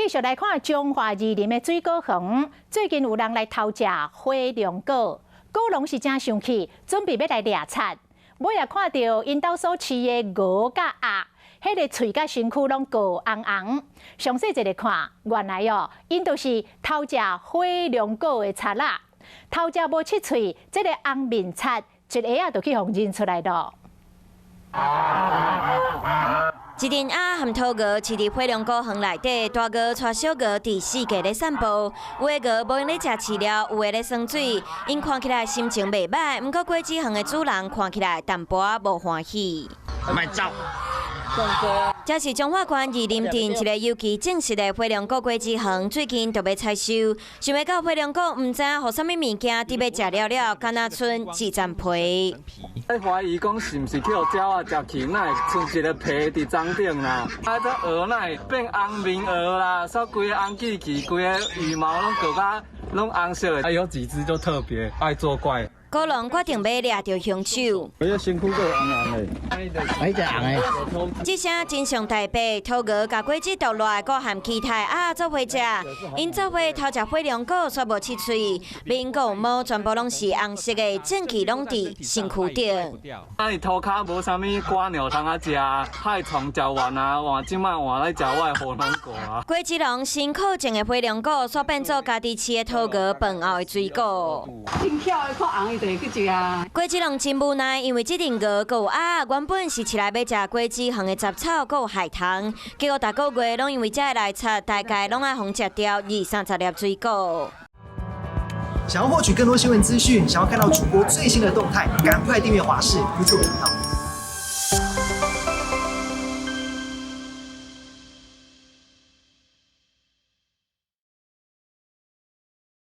繼續來看彰化二林的水果園，最近有人來偷食火龍果，果農是誠生氣，準備欲來掠賊。尾仔看著𪜶兜所飼的鵝佮鴨，彼个喙佮身軀攏糊紅紅。詳細一下看，原來哦，𪜶就是偷食火龍果的賊仔，偷食無七喙，這個紅面賊一下仔就去予認出來囉。一陣鴨和塗鵝飼佇火龍果園內底，大鵝帶小鵝佇四界咧散步，有的鵝無閒咧食飼料，有的咧耍水，𪜶看起來心情袂䆀，毋過果子園的主人看起來淡薄仔無歡喜。莫走。這是彰化縣二林鎮一个尤其種植的火龍果果子園，最近就欲採收，想袂到火龍果毋知影予啥物物件，佇欲食了了，敢若賰一層皮。咧懷疑講是毋是去予鳥仔食去，哪會賰一个皮佇欉頂啦？啊，這鵝哪會變紅面鵝啦？煞規个紅起起，規个羽毛攏糊甲攏紅色的。啊，有幾隻就特別愛作怪。果農決定欲掠著兇手。伊身軀閣紅紅的，彼隻紅的。這聲真像台北塗鵝共果子毒落來，閣和其他鴨做伙食，𪜶做伙偷食火龍果，煞無七喙，面閣有毛，全部攏是紅色的，證據攏佇身軀頂。啊，伊塗跤無啥物蝸牛通啊食，害蟲食完啊，換這擺換來食我的火龍果啊。果子農辛苦種的火龍果，煞變做家己飼的塗鵝飯後的水果。真巧的，看紅伊就會去食啊。果子農真無奈，因為這陣鵝閣有鴨，原本是飼來欲食果子園的雜草，閣有害蟲，結果逐个月攏因為這个來賊，大概攏愛予食掉二三十粒水果。想要獲取更多新聞資訊，想要看到主播最新的動態，趕快訂閱華視 YouTube 頻道。